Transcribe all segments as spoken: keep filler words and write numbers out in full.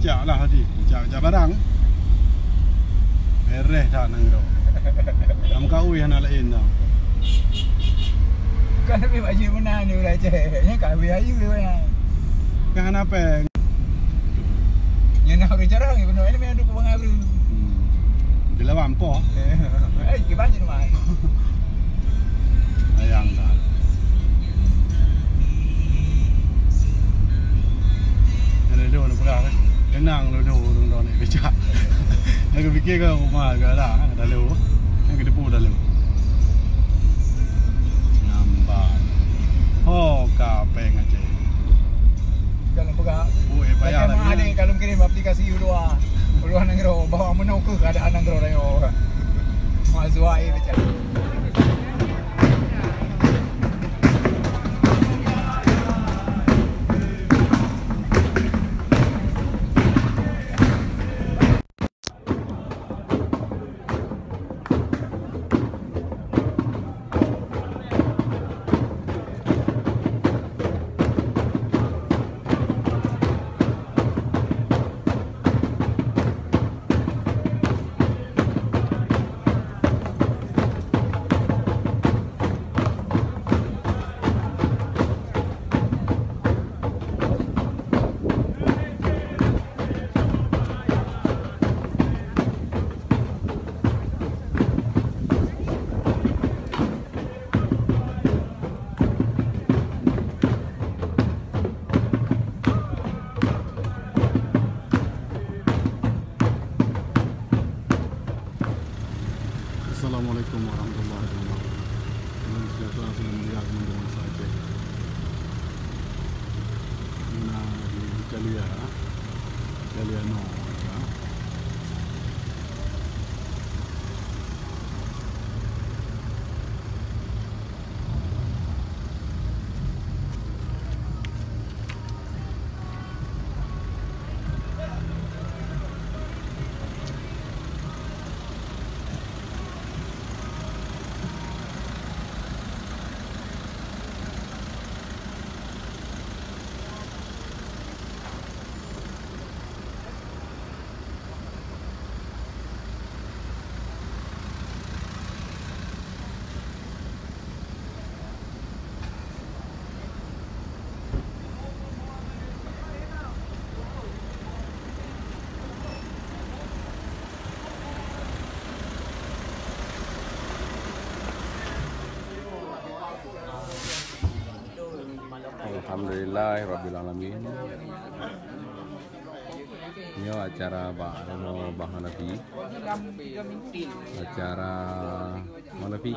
Cak lah tadi, cak, cak barang. Bereh that nanggroe. Lam kaui hana laén dah. Kan lebih baju menang ni udah cek. Nya kaui ayu mana? Kan hana peng. Nya nak urus cara ni benar ni main duk bangai bro. Hmm. Dia lawan po. Eh, ke banyak mai. Sayang dah. Ada dua nak pegang kan. Kenang dulu ureueng droeneuh becak. Nyang geupike keu rumah geuh dah, dah lheueh. Nyang geudepu dah lheueh. Nyamban. Ho ka péng Aceh. Kalau peugah, buet payah lagi. Ada kalau kirim aplikasi u luwa. U luwa nanggroe, bawa meunoe keuh keadaan nanggroe tanyoe. Mak zuai becak. Assalamualaikum warahmatullahi wabarakatuh. Salam sejahtera, salam mulia, teman-teman se-Aceh. Nah, di Calia, Calia no, ya. Alhamdulillahirabbil alamin. Nyoe acara bak rumoh Bah Hanafi. Acara Hanafi.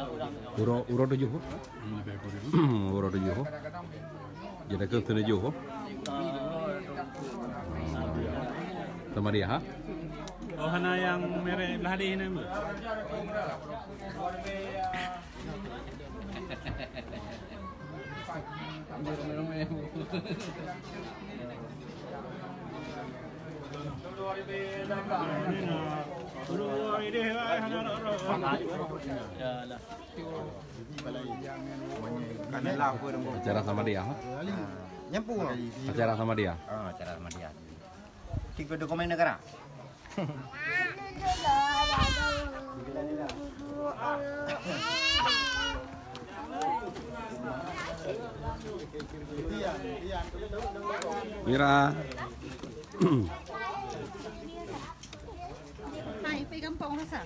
Uroe, uroe tujoh. Uroe tujoh. Jadi ke tujoh. Sama dia, ha? Oh, hana nyang merek belah hadih ni, Mbak? Acara sama dia, ha? Nyampu. Acara sama dia. Ah, acara sama dia. Tiga dokumen negara. Mira. Hai, pi gampông rasa.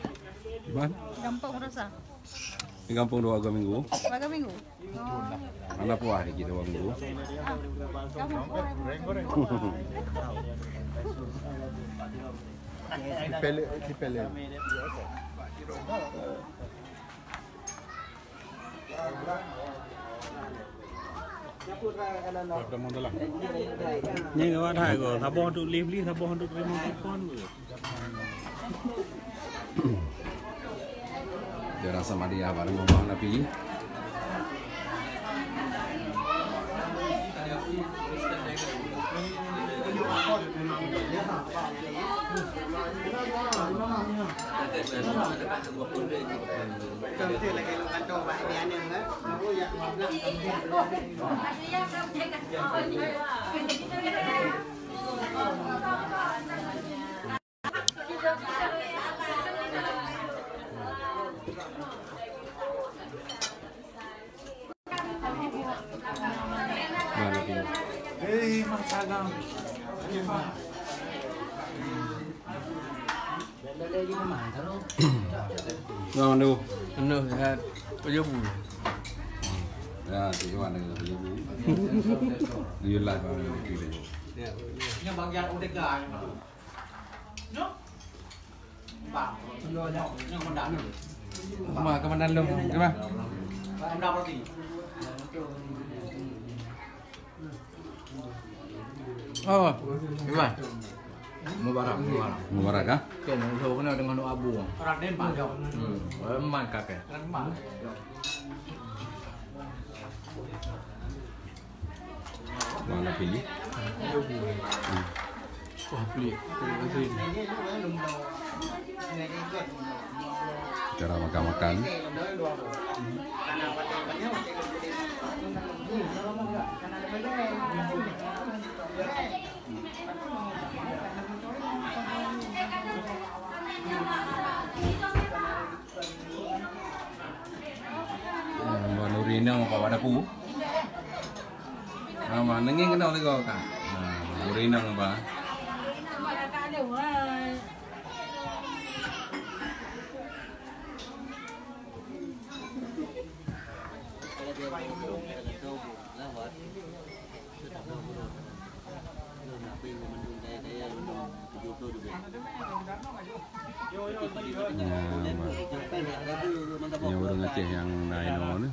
Ban? Gampông rasa. Di gampông dua minggu. Dua minggu. Mana puas di kita dua minggu? Sipele, sipele. Ni awak dah go. Saboh untuk lift lift, saboh untuk terima telepon. Dia rasa madi ya, baru mau bangun api. Bang Pandu. Penuh sihat. Tujuh puluh. Ya, tujuan dengan tujuh puluh. Dia lah kalau dia kira. Ini bagian O T K. No? Bang. Ini komandan. Sama komandan lu. Gimana? Komandan berarti. Oh, gimana? Mubarak, mubarak. Mubarak, ah? Kan, so kena dengan abu. Raden Pak Jok. Hmm, Rahman kakek. Rahman. Mana pilih? Hmm. Wah, pelik. Pelik betul. Cara makan-makan. Bah Nuri inong apa wak dapu? Ah, bah nengeng keunoe sigoe ka. Ah, Nuri inong apa? Nyan, nyan ureueng Aceh nyang na inoe nyoe.